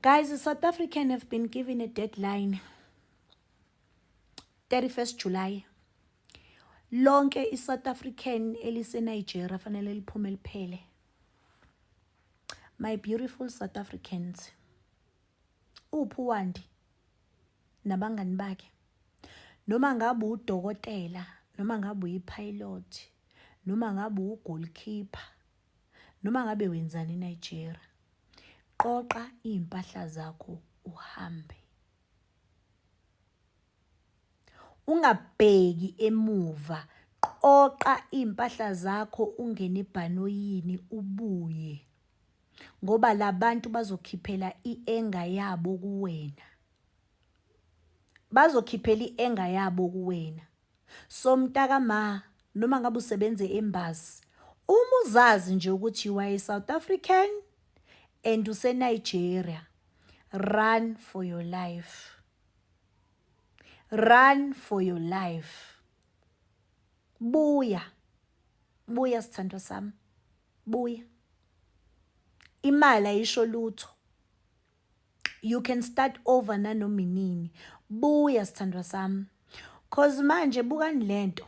Guys, the South African have been given a deadline. 31st July. Lonke iSouth African eliseNigeria fanele liphume liphele. My beautiful South Africans. Uphi uWandi nabangani bakhe? Noma ngabe udokotela, noma ngabe uyipilot, noma ngabe ugoalkeeper, noma ngabe wenzani eNigeria. Qoqa iy'mpahla zakho uhambe. Ungabheki emuva, qoqa iy'mpahla zakho ungene ebhanoyini ubuye. Ngoba labantu bazokhiphela i-anger yabo kuwena. Bazokhiphela i-anger yabo kuwena. So mntaka ma, noma ngabe usebenza e-embassy, uma uzazi nje ukuthi you are a South African and use-Nigeria, run for your life. Run for your life. Buya. Buya sithandwa sami. Buya. Imali ayisho lutho. You can start over nanoma inini. Buya sithandwa sami. Cause manje bukani lento.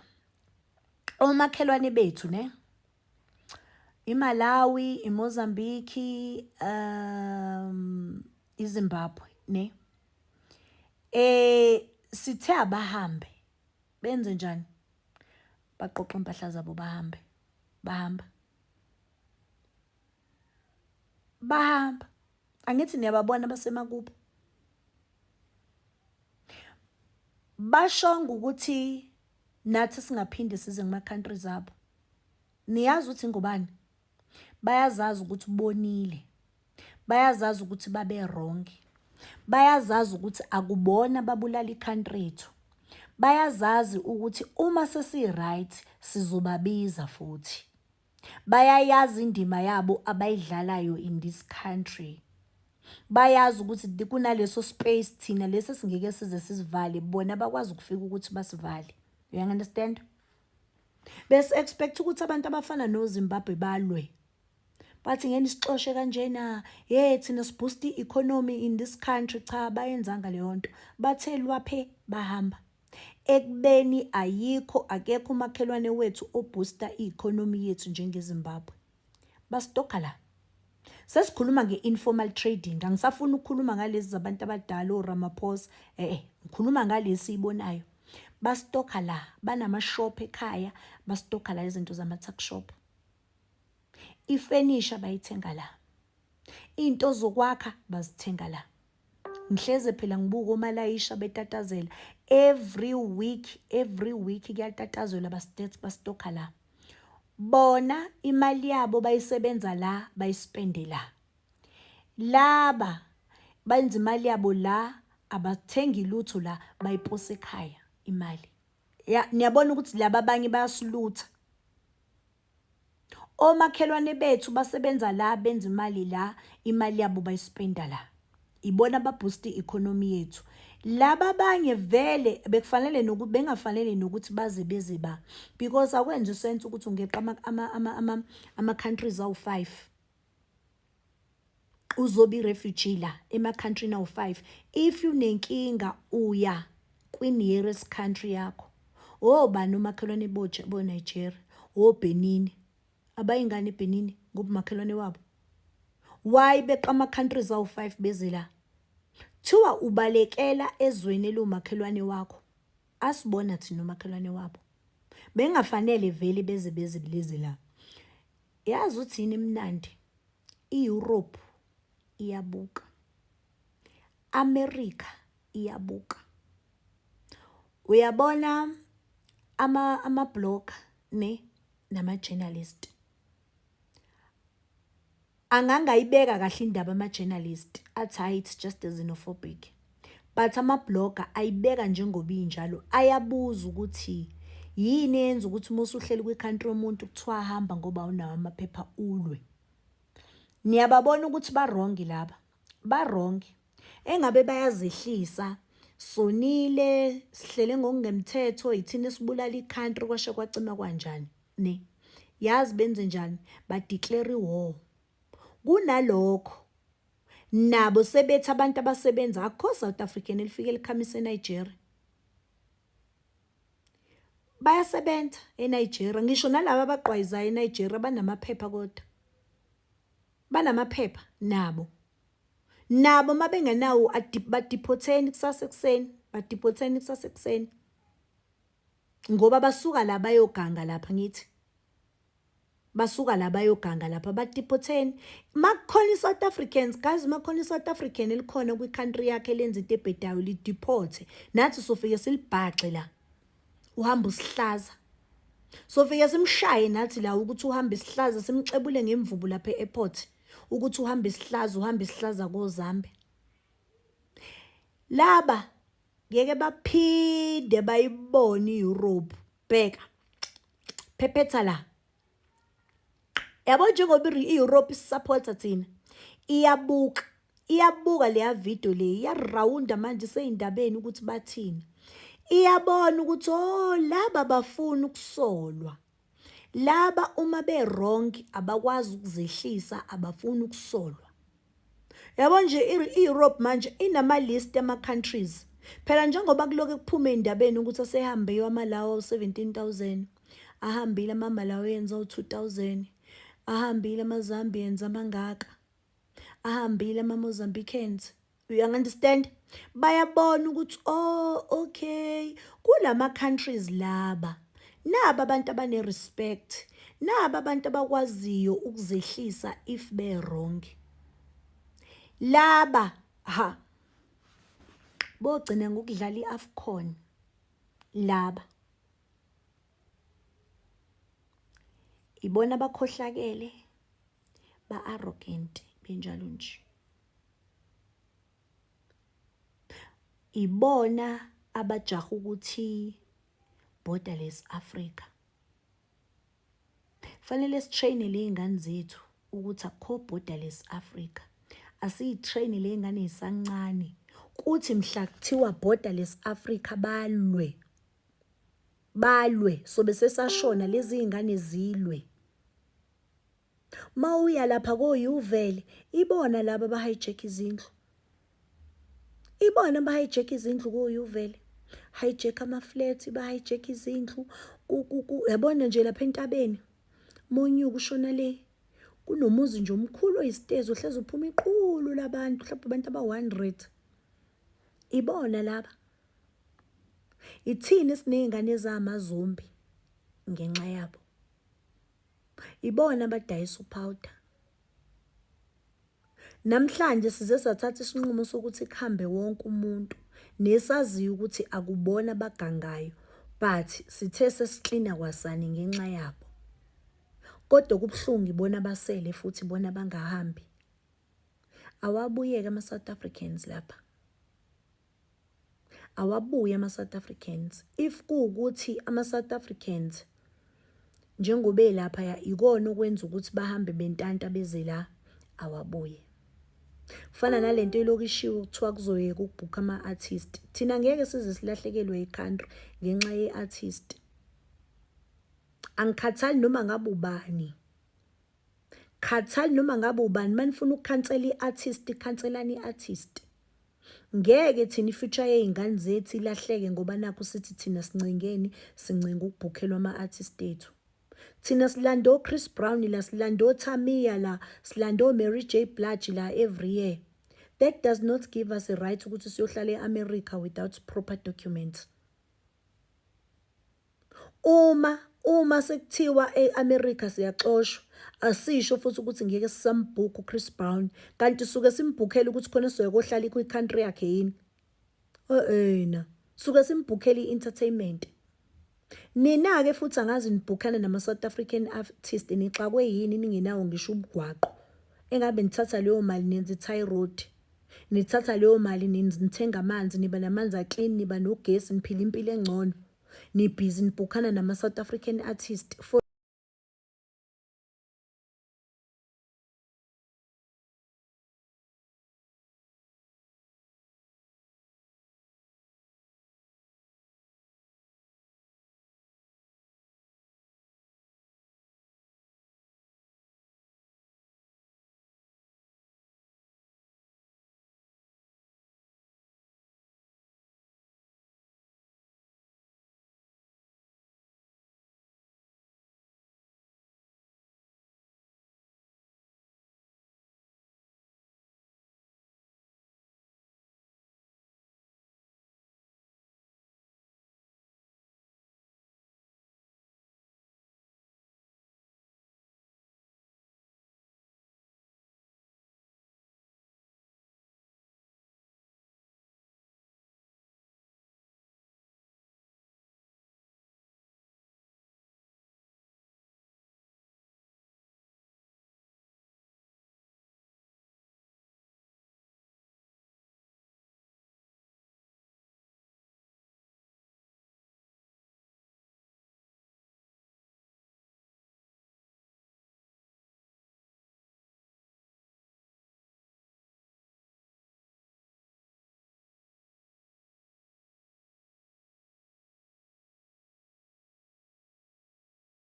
Omakhelwane bethu ne. IMalawi, iMozambique, iZimbabwe ne. Eh sithe abahambe. Benze njani? Baqoqa impahla zabo bahambe. Bahamba. Bahamba. Angithi niyababona basemakubo. Bashonga ukuthi nathi singaphinde size kuma countries abo. Niyazi ukuthi ngobani? Bayazazi ukuthi ubonile. Bayazazi ukuthi babe wrong. Bayazazi ukuthi akubona babulala i-country yethu. Bayazazi ukuthi uma sesi-right sizobabiza futhi. Bayayazi indima yabo abayidlalayo in this country. Bayazi ukuthi kunaleso space thina lesi singeke size sisivale, bona bakwazi ukufika ukuthi basivale. You understand? Bese expect ukuthi abantu abafana noZimbabwe balwe. Bathi ngeke nisixoshe kanjena, hey thina siboost i-economy in this country. Cha, bayenzanga leyo nto. Bathe lwaphe bahamba. Ekubeni ayikho, akekho umakhelwane wethu oboosta i-economy yethu njengeZimbabwe. Basitokha la. Sesikhuluma nge-informal trading, angisafuni ukukhuluma ngalezi zabantu abadala oRamaphosa, ngikhuluma ngalesi siyibonayo. Basitokha la, banama-shop ekhaya, basitokha la izinto zama-tuck shop. Ifenisha bayithenga la. Into zokwakha bazithenga la. Ngihleze phela ngibuka omalayisha betatazela every week, every week kuyatatazelwa, basitokha la. Bona imali yabo bayisebenza la, bayispende la. Laba benza imali yabo la, abathengi lutho la, bayiposa ekhaya imali. Ya, niyabona ukuthi laba abanye bayasilutha. Omakhelwane bethu basebenza la, benza imali la, imali yabo bayispenda la. Ibona ababoost i-economy yethu. Laba abanye vele bekufanele nokuthi bengafanele nokuthi baze beze ba, because akwenzi sense ukuthi ungeqa ama countries awu-5. Uzobe i-refugee la ema-countryni awu-5. If unenkinga uya kwi-nearest country yakho. Obani omakhelwane bo-Nigeria, o-Benin. Abayingane eBenin ngoba umakhelwane wabo. Why beqa ama-countries awu-5 beze la? Kuthiwa ubalekela ezweni eliwumakhelwane wakho. Asibona thina umakhelwane wabo. Bengafanele vele beze beze lezi la. Yazi uthi yini emnandi? I-Europe iyabuka. America iyabuka. Uyabona ama-blogger ne nama-journalist. Angangayibeka kahle indaba ama-journalist athi hayi it's just a xenophobic. But ama-blogger ayibeka njengoba injalo, ayabuza ukuthi yini eyenza ukuthi uma usuhleli kwi-country yomuntu kuthiwa hamba ngoba awunawo amaphepha ulwe. Niyababona ukuthi ba-wrong laba, ba-wrong. Engabe bayazehlisa, sonile, sihlele ngokungemthetho, yithina esibulala i-country kwashe kwacima kanjani, ne? Yazi benze njani? Ba-declare war. Kunalokho Nabo sebethi abantu abasebenza akukho South African elifike likhamise eNigeria. Bayasebenza eNigeria, ngisho nalaba abaqwayizayo eNigeria banamaphepha kodwa. Banamaphepha nabo. Nabo uma bengenawo badiphotheni kusasa ekuseni, badiphotheni kusasa ekuseni. Ngoba basuka la bayoganga lapha ngithi. Basuka la bayoganga lapha badiphotheni. Makukhona i-South Africans, guys, makukhona i-South African elikhona kwi-country yakhe lenza into ebhedayo lidiphothe. Nathi sofike silibhaxe la. Uhamba usihlaza. Sofike simshaye nathi la ukuthi uhamba isihlaza simxebule ngemvubu lapha e-airport ukuthi uhamba isihlaza uhamba isihlaza koZambe. Laba ngeke baphinde bayibone i-Europe. Bheka. Phephetha la. Yabo njengoba i-Europe isupporta thina. Iyabuka. Iyabuka leya video le iyarawunda manje seyindabeni ukuthi bathini. Iyabona ukuthi oh laba bafuna ukusolwa. Laba uma be wrong abakwazi ukuzehlisa abafuni ukusolwa. Yabo nje i-Europe manje inama list ama countries. Phela njengoba kuloke kuphume endabeni ukuthi asehambe amalawa 17000 ahambile ama Malawians awu 2000 ahambile ama Zambians amangaka ahambile ama Mozambicans you understand bayabona ukuthi oh okay kulama countries laba naba abantu abane respect naba abantu abakwaziyo ukuzehlisa if be wrong laba ha bogcina ngokudlala iAfcon laba ibona abakhohlakele ba arrogant benjalo nje ibona abajaha ukuthi borderless Africa. Fanele sitraine ley'ngane zethu ukuthi akukho borderless Africa. Asiyitraine ley'ngane ey'sancane kuthi mhla kuthiwa borderless Africa balwe. Balwe sobe sesashona lezi y'ngane zilwe. Mawuya lapha koYuvele ibona laba abahijack izindlu. Ibona abahijack izindlu koYuvele. Hijack ama-flat, bahijack izindlu. Yabona nje lapha entabeni monyuka ushona le kunomuzi nje omkhulu oyisitezi ohlezi uphuma iqulu labantu mhlawumbe abantu aba-100. Ibona laba. Ithini esiney'ngane ezamazombi ngenxa yabo. Ibona abadayisa uphawuda. Namhlanje size sathatha isinqumo sokuthi kuhambe wonke umuntu nesaziyo ukuthi akubona abagangayo but sithe sesiklina kwasani ngenxa yabo. Kodwa kubuhlungu ibona abasele futhi ibona abangahambi. Awabuyeke ama-South Africans lapha. Awabuye ama-South Africans. If kuwukuthi ama-South Africans njengoba elaphaya ikona okwenza ukuthi bahambe bentanta beze la, awabuye. Kufana nalento elokhu ishiwo kuthiwa kuzoyeka ukubhukha ama-artist. Thina ngeke size silahlekelwe i-country ngenxa ye-artist. Angikhathali noma ngabe ubani. Khathali noma ngabe ubani manifuna ukukhansela i-artist, khanselani i-artist. Ngeke thina i-future yey'ngane zethu ilahleke ngoba nakhu sithi thina sincengeni, sincenga ukubhukhelwa ama-artist ethu. Thina silanda o-Chris Brown la, silanda o-Tamia la, silanda o-Mary J Blige la every year. That does not give us a right ukuthi siyohlala e-America without proper documents. Uma uma sekuthiwa e-America siyaxoshwa asisho futhi ukuthi ngeke sisambhukha uChris Brown kanti suke simbhukhela ukuthi khona sizoya kohlala kwi-country yakhe yini. Eh-ena suke simbhukhela i-entertainment. Nina-ke futhi angazi nibhukhana nama-South African artist nixakwe yini ningenawo ngisho ubugwaqo. Engabe nithatha leyo mali nenza i-tie road. Nithatha leyo mali nithenga amanzi, niba namanzi a-clean, niba nogesi, niphila impilo engcono. Nibhizi nibhukhana nama-South African artist for.